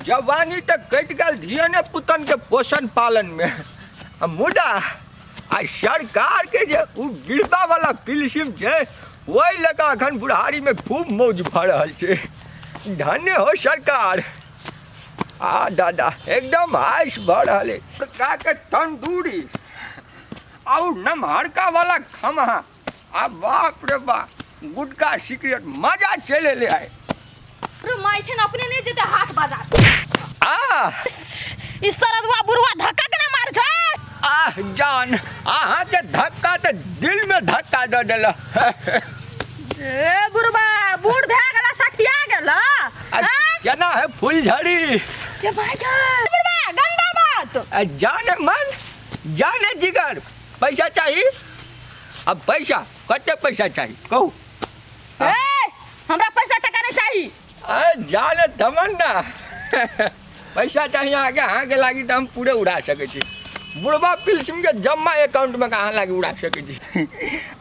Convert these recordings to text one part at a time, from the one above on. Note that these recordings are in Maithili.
जवानी तऽ कटि गेल धियने पुतनके पोषण पालनमे आ मुदा आ सरकारके जे ओ गिरबावला पिलसिम छै ओहि लऽ कऽ एखन बुढ़ारीमे खूब मौज भऽ रहल छै। धन्य हो सरकार। आ दादा एकदम आइस भऽ रहल है के तंदूरी और नमहरका वाला खमहा आ बाप रे बाप गुटका सिगरेट मजा चलि एलै आइ। रे माय छै ने अपने नहीं जेते हाट बाजार। आ ई सरदुआ बुढ़वा धक्का केना मार छै? आह जान अहाँके धक्का तऽ दिलमे धक्का दऽ देलक। ए बुढ़वा बूढ़ भए गेला सठिया गेला। आ केना है फूलझड़ी? के भाई के बुढ़वा गंदा बात। आ जाने मन जाने जिगर पैसा चाही। अब पैसा कते पैसा चाही कहू? ए हमरा पैसा टका नहीं चाही। आ जाने तमन्ना पैसा चाही अहाँके, अहाँके लागी तऽ हम पूरे उड़ा सकै छी। बुढ़बा पिलसिम के जम्मा अकाउंट में अहाँ लागी उड़ा सकै छी।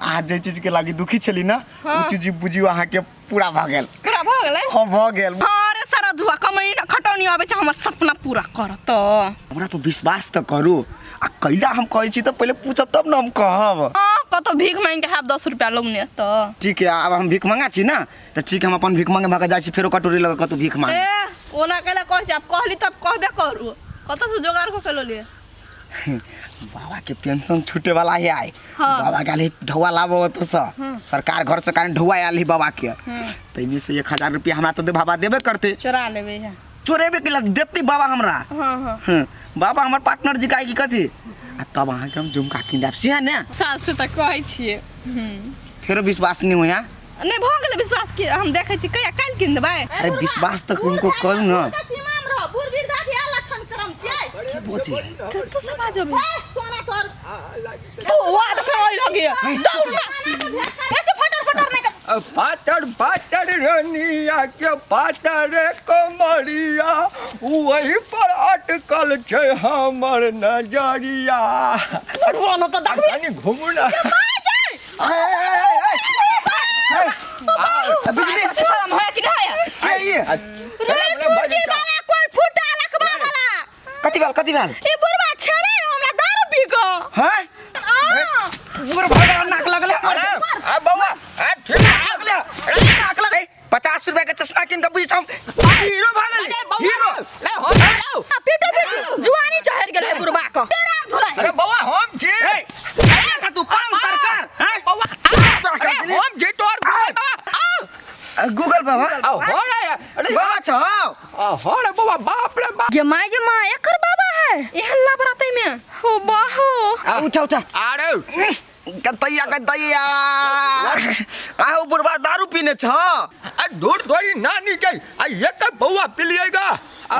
अहाँ जे चीज के लागी दुखी छली ना उ चीज बुझियो अहाँ के पूरा भऽ गेल। पूरा भऽ गेलै? हाँ भऽ गेल। अरे सारा धुआ कमाई ना खटौनी आबै छै हमर सपना पूरा करत। हमरा पर विश्वास तऽ करू आ कैला हम कहै छी तऽ पहिले पूछब तब ना हम कहब। हाँ कतौ भीख मांगि के हैब 10 रुपया लौने तऽ। ठीक है आब हम भीख मंगा छी ना तऽ ठीक हम अपन भीख मांगे भऽ जाइ छी फेरो कटोरी लऽ कऽ कतौ भीख मांगे। ए ओना कैला कहै छी आब कहली तब कहबे करू कतौ से जोगाड़ कऽ के लऽ लिअ। बाबा के पेंशन छूटे वाला है आय। हाँ। बाबा के आयल ढौआ लाबो ओतऽ से सरकार घर से कारण ढौआ आयल है बाबा के ताहिमे से 1000 रुपया हमरा तऽ बाबा देबे करते। चोरा लेबै है। चोरेबे के लिए देते बाबा हमरा। हाँ, हाँ। हाँ, बाबा हमर पार्टनर जी का की कथी आ तब अहाँके हम झुमका कीन देब से ने। साल से तऽ कहै छियै। फेरो विश्वास नहीं होया? नहीं भऽ गेलै विश्वास की हम देखै छी कहिया काल्हि कीन देबै। अरे विश्वास तऽ किनको करू ना। सीमा में रह बूढ़ वृद्धा के इएह लक्षण क्रम छियै। की बजै है? तऽ तू समाज में। ए, सोना तोर। तू वाद फेर ओइ लगे। दौड़ ना। ऐसे फटर फटर नहीं कर। पातर पातर रनिया के पातर कमरिया वही पर अटकल छै हमर नजरिया। पुरानो तऽ देखबे। कनी घुमू ना। बिजली के शरम है कि नहीं है? रे टूटी वाला कोई फूटा लखबा वाला। कथी भेल कथी भेल? ई बुढ़वा छेड़े हमरा दारू पी क। हैं? आ बुढ़ भगवान नाक लगले। अरे आ बौआ आ ठीक नाक लगले नाक लगले। 50 रुपया के चश्मा किन के बुझै हम हीरो भऽ गेली हीरो। ले हम लाओ। पीटो पीटो जुआनी चढ़ गेल है बुढ़वा क। अरे बौआ हम छी। ए पैसा तू पान सरकार हैं बौआ तोरा अरे हम छी तोर गूगल बाबा। आ हो रे अरे बाबा छौ। आ हो रे बौआ बाप रे बाप। गे माय गे माय एकर बाबा है एहन लबरातै में हो बाहो। उठा उठा। अरे गदैया गदैया आहो बुढ़वा दारू पीने छ। आ दूर थोड़ी नानी के आ एक बौआ पी लिएगा।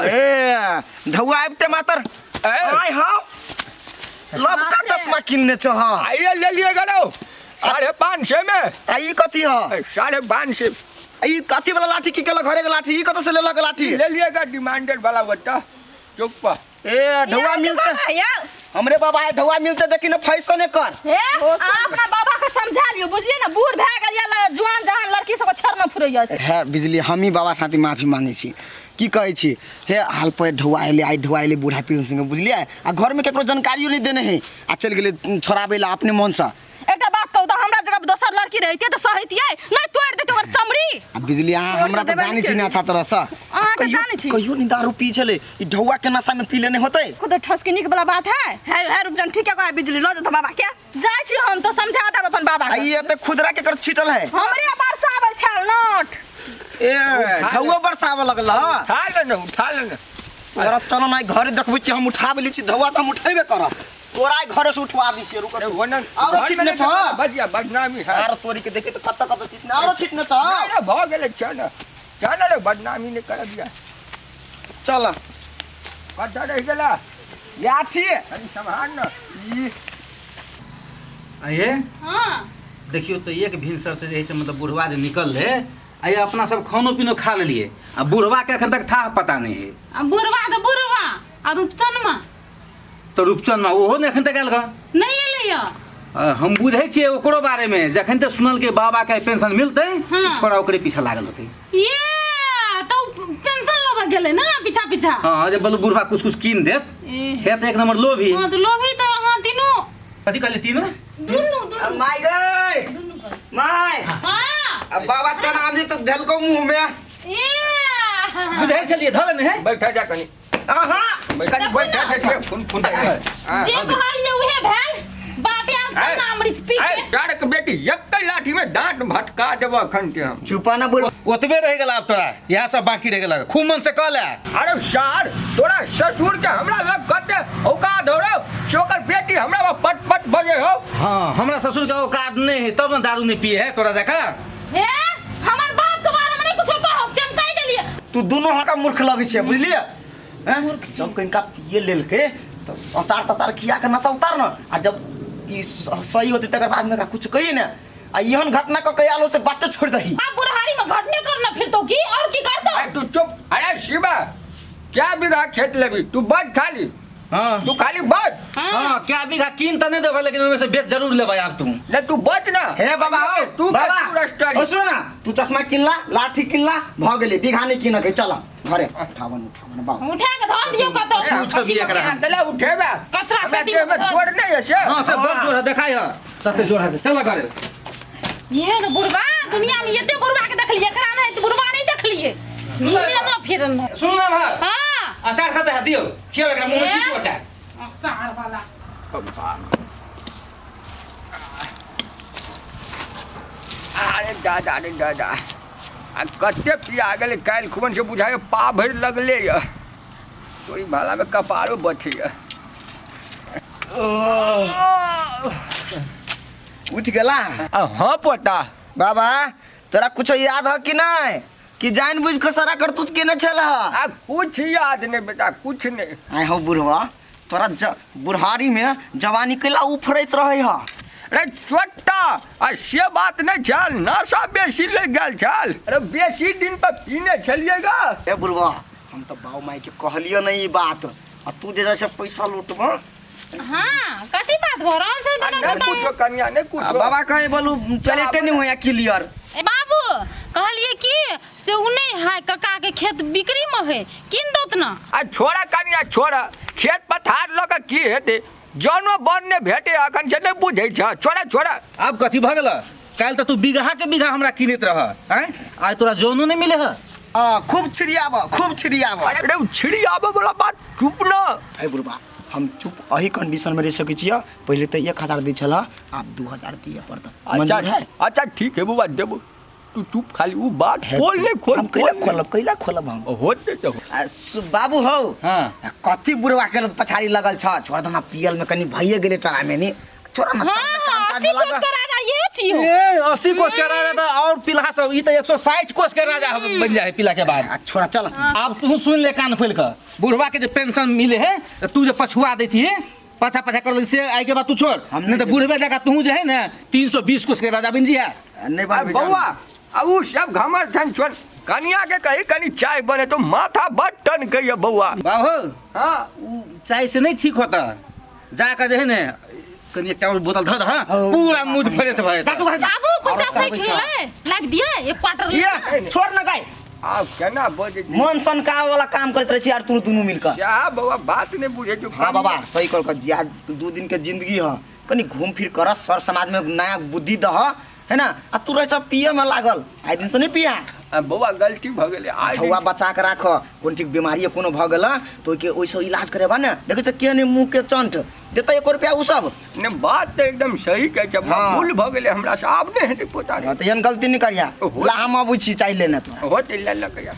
ए ढौआ आबते मातर। आय हां लबका चश्मा किनने छ। हां आइए ले लिएगा रो 550 में। आ ई कथी ह? 550। ई कथी वाला लाठी की केलक घरे के लाठी ई कतऽ से लेलक लाठी? ले लिएगा डिमांडेड वाला बच्चा चुप। ए ढौआ मिलते हमरे बाबा है ढौआ मिलते देखी न फैशने कर। हे अहाँ अपना बाबा के समझा लियो बुझलिए ना बूढ़ भए गेल या जुआन जहान लड़की सब छर न फुरैया से। हे बिजली हमही बाबा साथी माफी मांगे छी की कहै छी हे हाल पर ढौआ एलै आइ ढौआ एलै बूढ़ा पीन संगे बुझलियै आ घर में केकरो जानकारियो नहीं देने है आ चलि गेलै छोड़ाबै ला अपने मन से। एकटा बात कहू तऽ हमरा जगह पर दोसर लड़की रहितै तऽ सहितियै नहीं तोड़ि देतै ओकर चमड़ी। आ बिजली अहाँ हमरा तऽ जानै छी ने अच्छा तरह से। अहाँ तऽ जानै छी। कहियो नहीं दारू पी छलै ई ढौआ के नशा में पी लेने होतै। खुद ठसके नीक वाला बात है। है है रुपजन ठीक है कह बिजली लऽ जेतौ बाबा के। जाइ छी हम तऽ समझा देब अपन बाबा आ के। ई एते खुदरा के कर छिटल है। हमरे बरसाबै छल नोट। ए ढौआ बरसाबऽ लगल ह। उठा ले ने उठा ले ने। तोरा चल ना घरे देखबै छी हम उठाबै लै छी ढौआ तऽ हम उठेबे करब। तोरा घरे से उठवा दी छियै रुक। अरे वो ना आरो छिटने छ। बजिया बदनामी है। आरो तोरी के देखी तऽ कत कत छिटने आरो छिटने छ। अरे भऽ गेलै चल चल रे बदनामी नहि करब या। चल कतऽ रहि गेला? या छियै। कनी सम्हार न। ई आये हां देखियो तो एक भिनसर से जे है से मतलब बुढ़वा जे निकल रहे आये अपना सब खानो पीनो खा लेलिए आ बुढ़वा के अखन तक था पता नहीं है। आ बुढ़वा तऽ बुढ़वा आ रूपचनमा तो रूपचनमा ओहो ने अखन तक आयल गा? नहीं एलै या। हम बुझै छियै ओकरो बारे में जखन ते सुनल के बाबा के पेंशन मिलतै हाँ। छोड़ा ओकरे पीछा लागल होतै। ये तो पेंशन लेबऽ गेलै ना पीछा पीछा। जा। हां, जे बोलू बुढ़वा कुछ कुछ कीन देत। ए। हे त एक नंबर लोभी। हाँ, तो लोभी तो अहाँ तीनू। कथी कहली तीनू? दुनू दुनू। My गई। दुनू कर। My. हाँ। अब बाबा चना अमृत तो धलको मुंह में। ए। बुझै छलियै धल ने है। बैठा जा कनी। आहा। कनी बैठा जा छै फुन फुन। जे कहलियै उहे भेल। बापे आब चना अमृत पी के। तारक बेटी एक लाठी में दांत भटका देब अखन के हम। चुपा ना बुढ़। ओतबे रह गेल आब तोरा, इएह सब बाकी रह गेल। खूब मन से कह ले। अरे सार तोरा ससुर के हमरा लग कते औकात हो रे, से ओकर बेटी हमरा पर पट पट बजे हो। हाँ, हमरा ससुर के औकात नहीं है तब ना दारू नहीं पिए है तोरा देखा। हे, हमर बाप के बारे में नहीं कुछो कहो, चमकाई देलिए। तू दोनों हका मूर्ख लगे छे बुझलिए हैं? जब कहीं का पिए लेलके तो अचार तचार खिया के नशा उतार न, आ जब ई सही होते तकर बाद में एकरा कुछ कही ने, आ एहन घटना क के आलो से बाते छोड़ दही। आप बुढ़ारी में घटने करना फिर तो की और की करतो? अरे तू चुप। अरे शिवा क्या बीघा खेत लेबी तू, बच खाली। हाँ। तू खाली बच। हाँ। हाँ, क्या बीघा कीन त नहीं देबै, लेकिन ओहिमे से बेच जरूर लेबै आब तू। नहीं तू बच ना। हे बाबा हो तू बाबा रस्टरी। ओ सुन ना, तू चश्मा किनला लाठी किनला भ गेलै, बीघा नहीं किन के चल घरे। उठावन उठावन बाबा उठा के धर दियो कतौ। उठा दिया एकरा। चला उठेबा। कचरा हमरा पेटी देह में में धर। जोड़ नहीं है से। हाँ से बड़ जोर है देखाई है, तते जोर है, चल घरे। ये न बुढ़वा दुनिया में एते बुढ़वा के देखलिए, एकरा नहीं तो बुढ़वा नहीं देखलिए। घूमे ना फिरन। सुन ना भाई। हाँ। अचार खाते है दियो, खियाओ एकरा मुंह में ए? खींचो अचार। अचार वाला। अरे दादा अरे दादा आ कते पिया गेलै काल्हि खुबन से बुझाय पा भरि लगले य, तोरी भाला में कपारो बथे य। उठ गेला? हाँ पोता। बाबा तोरा कुछ याद है कि नहीं कि जान बुझ के सारा करतूत केने छल? आ कुछ याद नहीं बेटा, कुछ नहीं। आय हो बुढ़वा, तोरा बुढ़ारी में जवानी कैला उफरैत रहे ह। अरे चोट्टा आ से बात नहीं छल, नशा बेसी लग गेल छल। अरे बेसी दिन पर पीने छलिएगा। ए बुढ़वा, हम तो बाऊ माई के कहलियो नहीं ई बात, आ तू जे जैसे पैसा लूटबा। हाँ, कथी बात भऽ रहल छै तोरा? नहीं कुछो कन्या, नहीं कुछो। बाबा कहे बोलू टॉयलेटे नहीं होया क्लियर। ए बाबू कहलिए कि से उ नहीं है कका के खेत बिक्री में है, किन दोत ना। आ छोड़ा कन्या छोड़ा, खेत पथार लऽ के की हेतै, जनो बन ने भेटे अखन से नहीं बुझै छ। छोड़ा छोड़ा। आब कथी भऽ गेल? काल्हि तऽ तू बीघा के बीघा हमरा किनैत रह, आँय आइ तोरा जनो नहीं मिले है। आ खूब छिड़ियाब, खूब छिड़ियाब। अरे उ छिड़ियाब वाला बात चुप न। ए बुढ़बा हम चुप अही कंडीशन में रह सकै छियै। पहिले तऽ 1000 दै छला, आब 2000 दिअ पड़त। मंजूर है? अच्छा ठीक है बुबा देबो, तू चुप खाली उ बात खोल नहीं खोल। हम कैला खोलब, कैला खोलब हम? होते तो। बाबू हो। हाँ। कथी बुढ़वा के पछाड़ी लगल छ? छोड़ दना, पियल में कनी भइए गेलै टरा में नी। छोड़ ना, हाँ, चल काम काज में 80 कोस लागल। के राजा ये छियो। ए 80 कोस के राजा तऽ और पिलहा सब, ई तऽ 160 कोस के राजा बन जाए पिला के बाद। आ छोड़ा चल। आब तू सुन ले कान खोल के, बुढ़वा के जे पेंशन मिले है तऽ तू जे पछुआ दै छियै पाछा पाछा कर से आइ के बाद तू छोड़, हम नहीं तऽ बुढ़वे जकाँ तू जे है ने 320 कोस के राजा बन जिहा। नहीं बनबे बौआ अब उ सब घमर छन छोड़, कनिया के कही कनी चाय बने तो माथा बड टन कहिए बौआ। बाबू हाँ उ चाय से नहीं ठीक होता, जाकर जे है ने कनी एकटा और बोतल धऽ दह, पूरा मूड फ्रेश भऽ जेतै। बाबू पैसा और चाय सैठ गेलै, लाग दिए एक क्वार्टर। ये छोड़ ना गाय, आब केना बजै छी? मन सनकावे वाला काम करैत रहै छी आर तू दुनू मिलकर। जा बौआ बात नहीं बुझै छौ। हाँ बाबा सही कह के, जिया 2 दिन के जिंदगी है, कनी घूम फिर कर, सर समाज में नया बुद्धि दह है ना। आ तू रह छ पिए में लागल, आइ दिन से नहीं पिया। बौआ गलती भऽ गेलै आइ हौआ बचा के राख, कोन ठीक बीमारी कोनो भऽ गेल तऽ ओहिके ओहिसँ इलाज करेबा ने। देखै छ केहन मुँह के चंट देतै 1 रुपया उ सब। नहीं बात तऽ एकदम सही कहै छ, हाँ। भूल भऽ गेलै हमरा से, आब नहि हेतै पोता रे। हाँ, तऽ एहन गलती नहीं करिया। हो। ला हम अबै छी चाय लेने तोरा। होतै ले लऽ के।